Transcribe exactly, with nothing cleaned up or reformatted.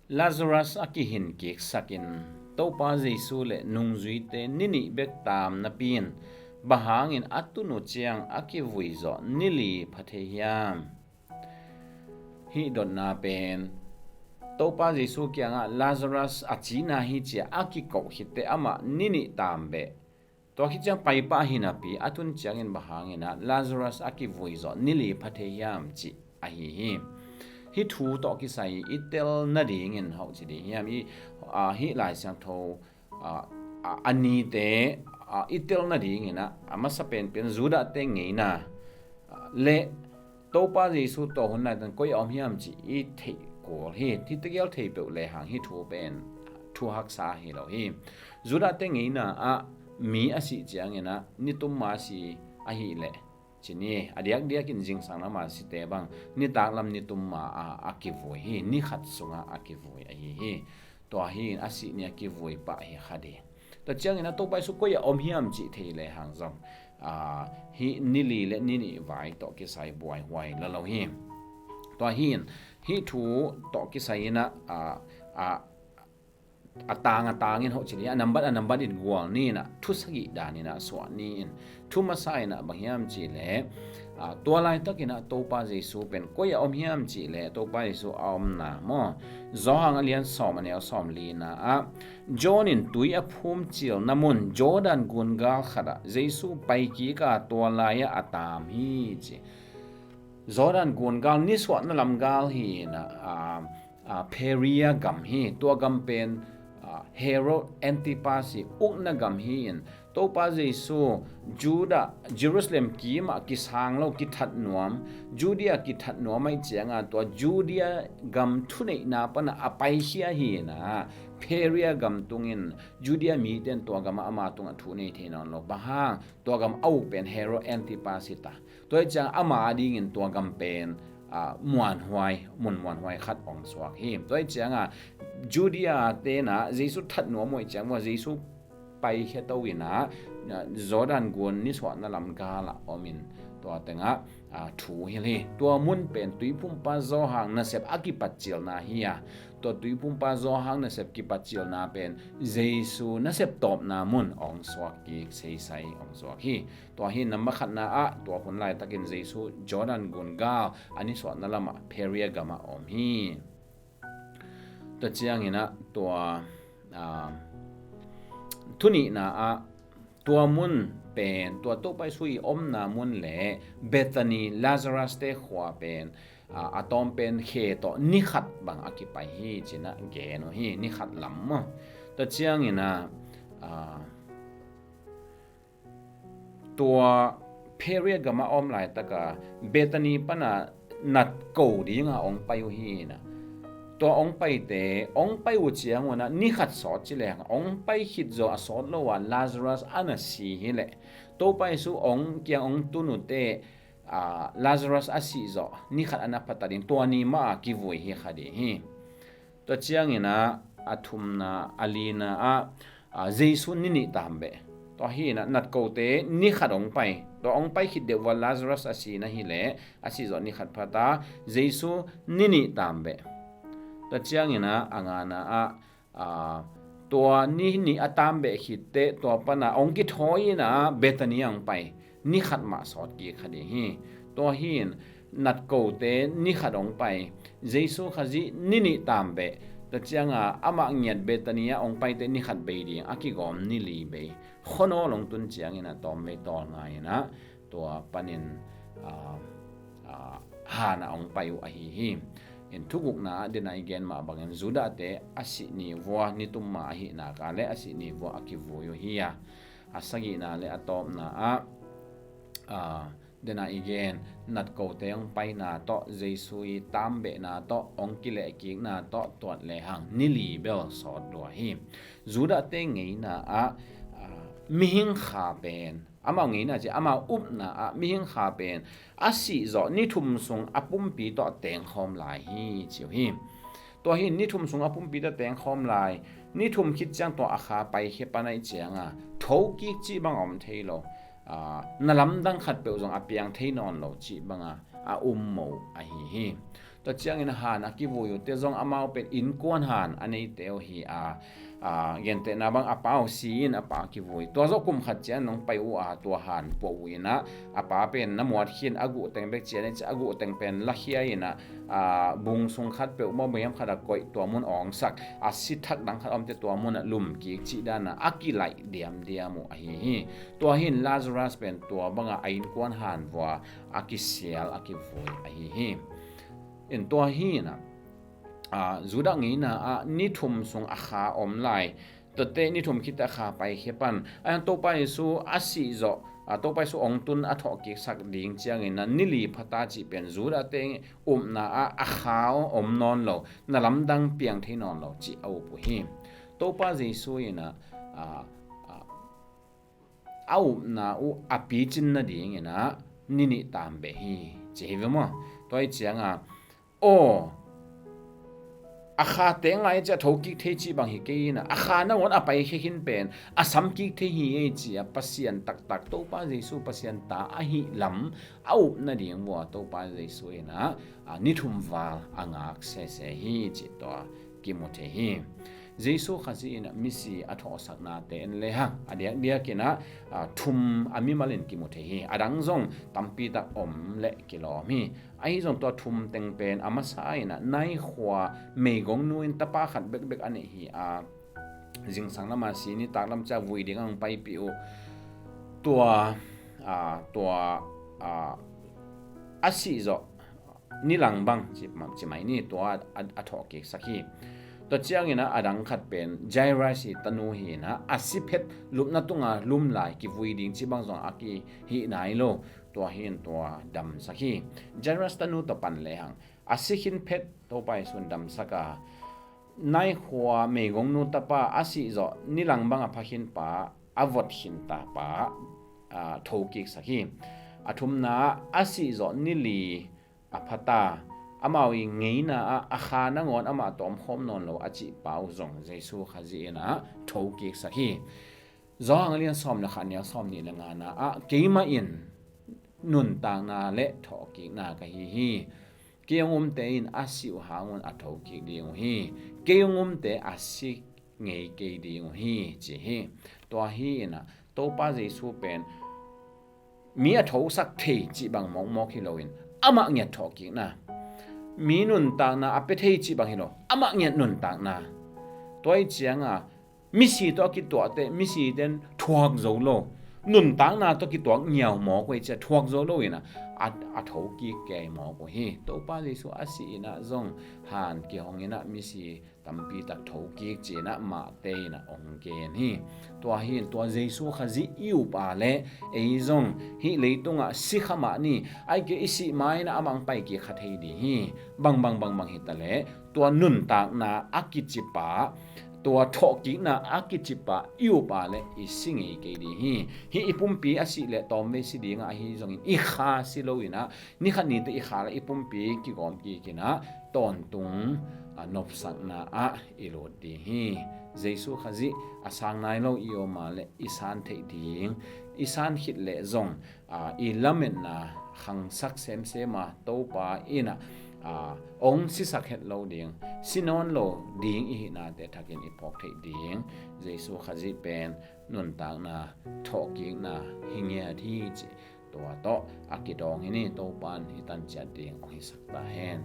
Lazarus a kihin kiksakin Topa Jesu le nungzuite ni nih bek taam napi in bang hangin a tun uh ciang a kivui zawh ni li pha thei hiam? Hih dotna pen Topa Jesu kiangah Lazarus a cina hi ci-a a kikoh khitteh amah ni nih taam beh, tua khit ciang paipah hi napi a tun ciangin bang hangin ah Lazarus a kivui zawh ni li pha thei hiam cih ahi hi. Hih thu tawh kisai i tel nadingin hoh ci ding hiam? I, ah, hih Lai Siangtho, ah, ah, a nite, ah, i tel nadingin ah a masa penpen Judah-te ngeina, ah, le Topa Jesu tawh hun laitak koi a om hiam cih i theih kul hi. Hih tegel thei peuh lehang hih thu pen thu haksa hi lo hi. Judah-te ngeina ah mi a sih ciangin ah nitum ma a si ahih leh, ci ni, a diakdiakin zingsang lam a site bang nitak lam nitum ma a, a kivui hi. Ni khat sungah a kivui ahi hi. Tua hi in a sih ni a kivui pah hi kha ding. Tua ciangin a Topa Jesu koi a om hiam cih thei lehang zong, ah, hih ni li le ni nih vai tawh kisai buaihuai la lo hi. Tua hi in hih thu tawh kisai in ah, ah, ah, a tang a tangin hoh ci ding, a nambat a nambat in gual ni in ah thu sagih dan in ah suah ni in, thu masa in ah bang hiam cih leh, ah, tua laitakin ah Topa Jesu pen koi a om hiam cih leh Topa Jesu a omna maw, Johan a lian sawm a neu sawm lina ah, John in tui a phum cilna mun Jordan gun gal khat ah Jesu pai kik a tua lai-ah a taam hi ci. Jordan gun gal, nisuahna lam gal hi in ah, ah, ah, Perea gam hi. Tua gam pen, ah, Herod Antipas i ukna gam hi in, Topa Jesu Judah, Jerusalem kimah kisang lo, kithat nuam, Judea kithat nuam ahih cianga tua Judea gam thuneihna pana a paikhia hi in ah, Perea gam tungin Judea mite in tua gamah ama tungah thu nei thei nawn lo. Bang hang? Tua gam a uk pen Herod Antipas hi ta. Tua hi ciang ama dingin tua gam pen, ah, muanhuai, mun muanhuai khat ong suak hi. Tua hi cianga Judea-te in ah Jesu that nuam uh ahih ciang maw, Jesu paikhia to in ah, ah, Jordan gun nisuahna lam gal ah om in tua tengah, ah, thu hilh hi. Tua mun pen Tuiphumpa Johan nasep a kipatcilna hi a, tua Tuiphumpa Johan nasep kipatcilna pen Jesu nasep tawpna mun ong suak kik, seisai ong suak hi. Tua hi in nambat khatna ah tua hun laitakin Jesu Jordan gun gal a nisuahna lamah Perea gamah a om hi. Tua ciangin ah tua, ah, thu nihna ah tua mun pen, tua Topa Jesu i omna mun le Bethany, Lazarus-te khua pen, ah, a tawm pen khe tawh ni khat bang a kipai hi ci-in ah gen uh hi, ni khat lam maw. Tua ciangin ah, ah, tua Perea gamah a om laitaka Bethany pana natko dinga ong pai uh hi in ah, tua ong paite, ong pai uh ciangun ah ni khat sawt ci leng, ong pai khit zawh a sawt lo a Lazarus a na si hileh, Topa Jesu ong kiang ong tun uh teh, ah, Lazarus a sih zawh ni khat a na pha ta ding, tua ni mah a kivui hi kha ding hi. Tua ciangin ah a thumna, a lina ah, ah, Jesu ni nih taam beh. Tua hi in ah natkote ni khat ong pai. Tua ong pai khit deuh ua Lazarus a sihna hileh, a sih zawh ni khat pha ta, Jesu ni nih taam beh. Tua ciangin ah a ngana ah, ah, tua ni nih a taam beh khit teh tua pana ong kithawi in ah Bethany ah ong pai. Ni khat mah sawt kik kha ding hi. Tua hi in natkote ni khat ong pai. Jesu Khazih ni nih taam beh. Tua cianga amah ngiat Bethany ah ong pai teh ni khat bei ding, a kigawm ni li bei. Khuanawl ong tun ciangin ah tawm bei tawl ngai in ah tua panin, ah, ah, han ah ong pai uh ahi hi. In thugukna ah dena i gen mah bangin Judah-te a sih ni vua nitum ma ahih nak leh a sih ni vua a kivui uh hi a, a sagihna le a tawpna ah, ah, dena i gen natkote ong paina tawh, Jesu i taam behna tawh, ong kilehkikna tawh tuat lehang ni li bel sawt lua hi. Judah-te ngeina ah, ah, mihing kha pen, amau ngeina ci, amau upna ah mihing kha pen a sih zawh ni thum sung a pumpi tawh tengkhawm lai hi ci uh hi. Tua hi in ni thum sung a pumpi tawh tengkhawm lai, ni thum khit ciang tua a kha paikhia pan ahih cianga thokik cih bang a om thei lo, ah, na lamdang khat peuh zong a piang thei nawn lo cih banga a um mo ahi hi. Tua ciangin han a kivui uhte zong amau pen innkuan han a neite uh hi a, a, gentehna bang a pa uh si in a pa kivui. Tua zawh kum khat ciang nong pai uh a tua han puah uh in ah, a pa pen na muat khin a guh teng bek ciang in a guh teng pen lakhia in ah, a, bung sung khat peuh maw bang hiam khat a koih tua mun awngsak, a si thak dang khat omte tua mun ah lum kik cih dan ah a kilaih diamdiam uh ahi hi. Tua hi in Lazarus pen tua bang a a innkuan han vua a kisial a kivui ahi hi. In tua hi in ah, a, Judah ngeina ah ni thum sung a kha om lai. Tuate ni thum khit a kha paikhia pan. A, Topa Jesu a sih zawh, a, Topa Jesu ong tun a thawhkiksak ding ciangin ah ni li phata cih pen Judah te upna ah a kha om nawn lo, na lamdang piang thei nawn lo cih a up uh hi. Topa Jesu in ah, a, a, a upna uh a picin nadingin ah ni nih tam beh hi ci hi ve maw? Tua hi ciang a, aw, a kha teng lai ciah thokik thei cih bang hi kei in ah, a kha nangawn a paikhia khin pen a samkik thei hi ei ci a Pasian taktak, Topa Jesu Pasian ta ahi lam a up nading vua Topa Jesu in ah, a, ni thum val a ngak sese hi cih tua kimu thei hi. Jesu Khazih in ah misi a thawhsaknate en le hang a diakdiak in ah, a, thum a mimal in kimu thei hi. A dang zong tampi tak om leh kilawm hi. Ahi zong tua thum teng pen a masa in ah Nain khua meigongnu in tapa khat bekbek a neih hi a, zingsang lam a si, nitak lam ciah vui ding a hong paipih uh. Tua, a, tua, a, a sih zawh ni lang bang ci, ci mai ni, tua a, a, a thawhkiksak hi. Tua ciangin ah a dang khat pen Jairus i tanu hi in ah, a si phet lupna tunga lum lai kivui ding cih bang zong a kihih nai lo. Tua hi in tua damsak hi. Jairus tanu tawh pan le hang, a si khin phet Topa Jesu in damsak a, Nain khua meigongnu tapa a sih zawh ni lang bang a pha khin pa, a vot khin ta pa, a, thokiksak hi. A thumna ah a sih zawh ni li a phata, amau i ngeina ah a kha nangawn amah tawmkhawm nawn lo a cih pa uh zong Jesu Khazih in ah thokiksak hi. Johan a lian sawm le khat, a neu sawm nih le ngana ah, keimah in nuntakna le thawhkikna ka hi hi. Kei hong umte in a si uh hang un a thokik ding uh hi. Kei hong umte a si ngei kei ding uh hi ci hi. Tua hi in ah Topa Jesu pen mi a thosak thei cih bang mawkmawk hi loin amah ngiat thawhkikna, mi nuntakna a pia thei cih bang hi lo, amah ngiat nuntakna. Tua hi ciang a misi tawh a kituahte, misite in thuak zo lo, nuntakna tawh kituak ngiau mawk uh hi ciah thuak zo lo in ah, a, a thokik kei mawk uh hi. Topa Jesu a si in ah zong han kihong in ah misi tampi tak thokik ci in ah Mate in ah hong gen hi. Tua hi in tua Jesu Khazih i up a leh ei zong hih leitungah si kha mah ni, ahih kei leh i sih ma in ah amah hong pai kik kha thei ding hi. Bang bang bang bang hi ta leh tua nuntakna a kici pa, tua thawhkikna a kici pa i up a leh i si ngei kei ding hi. Hih i pumpi a sih leh tawmvei si ding ah ahi zongin i kha si lo in ah, ni khat ni teh i kha leh i pumpi kigawm kik in ah tawntung, a, nopsakna ah i lut ding hi. Jesu Khazih a sang nai lo i om a leh i san theih ding, i san khit leh zong, a, i lametna khangsak semsem a, Topa in ah, a, hong sisak het lo ding, si nawn lo ding i hihnate thakin i phawk theih ding. Jesu Khazih pen nuntakna, thawhkikna hi ngiat hi cih tua tawh a kidawng hi ni. Topa in i tan ciat ding hong hisak ta hen.